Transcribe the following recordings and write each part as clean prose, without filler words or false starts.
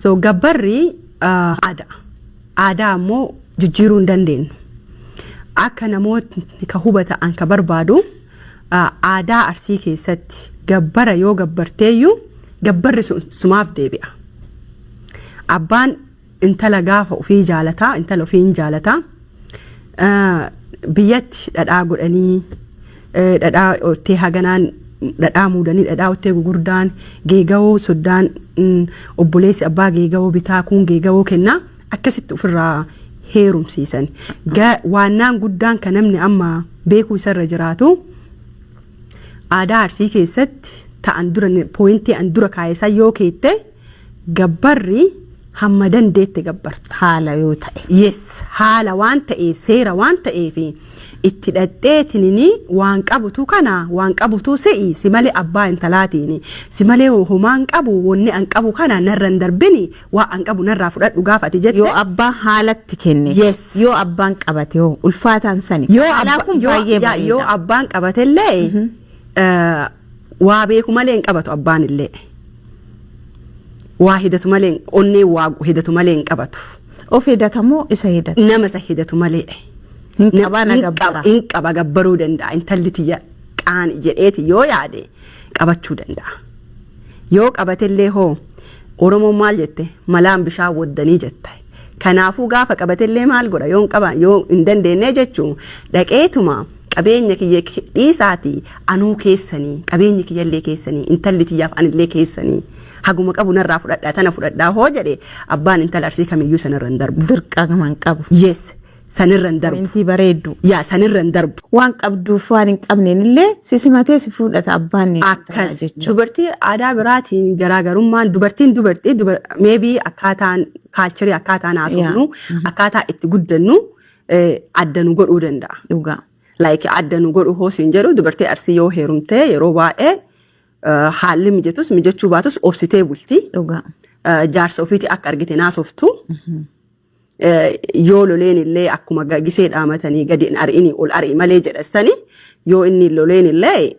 So gabbarri aadaa. Aadaa ammoo jijjiiruu hin dandeenyu. Akka namootni ka hubata'an ka barbaadu, aadaa Arsii keessatti gabbara yoo gabbarteeyyuu gabbarri sun sumaaf deebi'a. Abbaan intala gaafa ofii jaalataa, intala ofii hin jaalataa. Biyyatti dhadhaa godhanii, dhadhaa ottee haganaan dhadhaa muudanii, dhadhaa ottee gugurdaan geegawoo soddaan, obboleessi abbaa geegawoo bitaa, kun geegawoo kennaa, akkasitti ofirraa heerumsiisan. Waannaan guddaan kan namni amma beekuu isarra jiraatu, aadaa Arsii keessatti ta'an dura, pointii an dura kaayesan yoo keette, gabbarri hamma dandeette gabbarta. Haala yoo ta'e. Yes, haala waan ta'eef, seera waan ta'eef, itti dhadheetinini waan qabutu kana waan qabutu se'i si malee, abbaa intalaatiin si malee homaan qabu, wanni an qabu kana narra hin darbini, waa an qabu narraa fudhadhu gaafa ati jette. Yoo abbaan haalatti kenne. Yes. Yoo abbaan qabate hoo ulfaataan sani. Yoo Haalaa kun baay'ee yoo bareeda. Abbaan qabatellee waa beeku malee hin qabatu abbaan illee. Waa hidatu malee, onnee waa hidatu malee hin qabatu. Of hidata moo isa hidata? Nama isa hidatu malee. Hin qabaa na gabbara. Hin qaba, gabbaruu danda'a. Intalli tiyya qaani jedheeti yoo yaade qabachuu danda'a. Yoo qabatellee hoo, Oromoon maal jette? Malaan bishaan waddanii jette. Kanaafuu gaafa qabatellee maal godha? Yoo hin qaba, yoo hin dandeenye jechuun, dhaqeetuma qabeenya kiyya dhiisaatii anuu keessanii, qabeenyi kiyyallee keessanii, intalli tiyyaaf anillee keessanii, haguma qabu narraa fudhadhaa, tana fudhadhaa hoo jedhe, abbaan intala Arsii kamiyyuu sanirra hin darbu. Dirqama hin qabu. Yes, sanirra hin darbu. Pointii bareeddu. Yaa, sanirra hin darbu. Waan qabduuf waan hin qabneen illee si simatee si fuudhata abbaan Akkas dubartii aadaa biraatiin garaagarummaan dubartiin dubartii maybe akkaataan culturii, akkaataan haasofnu, akkaataa itti guddannu adda nu godhuu danda'a. Like adda nu godhu hoo siin jedhu, dubartii Arsii yoo heerumtee yeroo baay'ee haalli mijatus mijachuu baatus obsitee bulti. Jaarsa ofiitii akka argite naasoftu. Yoo loleen illee akkuma gisee dhaamatanii gadi hin ari'ini ol ari'i malee jedhasani, yoo inni loleen illee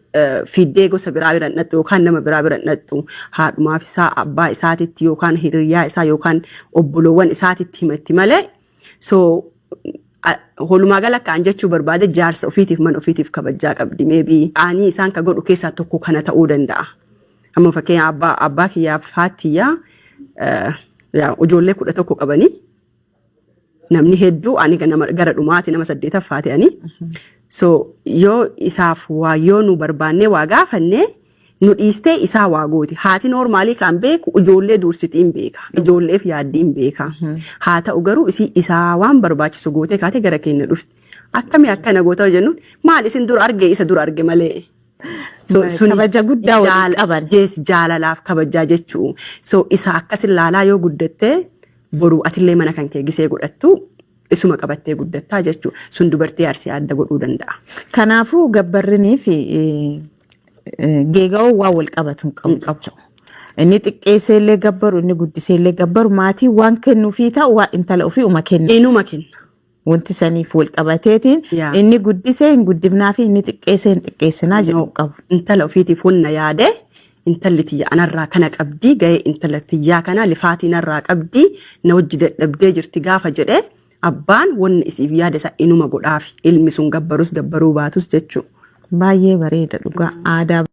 fiiddee gosa biraa bira hin dhaqxu yookaan nama biraa bira hin dhaqxu. Haadhumaaf isaa, abbaa isaatitti yookaan hiriyyaa isaa yookaan obboloowwan isaatitti himatti malee. So walumaa gala akka jechuu barbaade, jaarsa ofiitiif, mana ofiitiif kabajaa qabdi. Maybe aanii isaan ka godhu keessaa tokko kana ta'uu danda'a. Amma fakkeenya abbaa kiyyaaf haatiyyaa ijoollee 11 qabanii, namni hedduu, ani gara dhumaati, nama saddeetaffaa ta'anii. So yoo isaaf waa yoo nu barbaannee waa gaafanne, nu dhiistee isaa waa gooti. Haati normalii kan beeku ijoollee dursitiin beeka. Ijoolleef yaaddiin beeka. Haa ta'u garuu isii isaa waan barbaachisu gootee kaatee gara keenya dhufti. Akkamii akkana goota jennuun, maal isin dura arge, isa dura arge malee. So, suni Kabaja guddaa waliin qaban. Yes, jaalalaaf kabajaa jechuu. So isa akkas ilaalaa yoo guddatte, boru atillee mana kan kee gisee godhattu isuma qabattee guddattaa jechuu. Sun dubartii Arsii adda godhuu danda'a. Kanaafuu gabbarrinii fi geega'oo waan wal qabatu hin qabu jechuudha. Inni xiqqeessee illee gabbaru, inni guddisee illee gabbaru, maatii waan kennuufii ta'u waan intala ofii uma kenna. Inuma kenna. Wanti saniif wal qabateetiin inni guddisee hin guddifnaa fi inni xiqqeessee hin xiqqeessinaa jedhu qabu. Intala ofiitiif hunna yaade, intalli tiyya anarraa kana qabdii, gahee intala tiyyaa kana lifaatii narraa qabdii, na wajji dadhabdee jirti gaafa jedhe, abbaan wanni isiif yaada isa inuma godhaafi, ilmi sun gabbarus gabbaruu baatus jechuudha. Baay'ee bareeda dhugaa aadaa.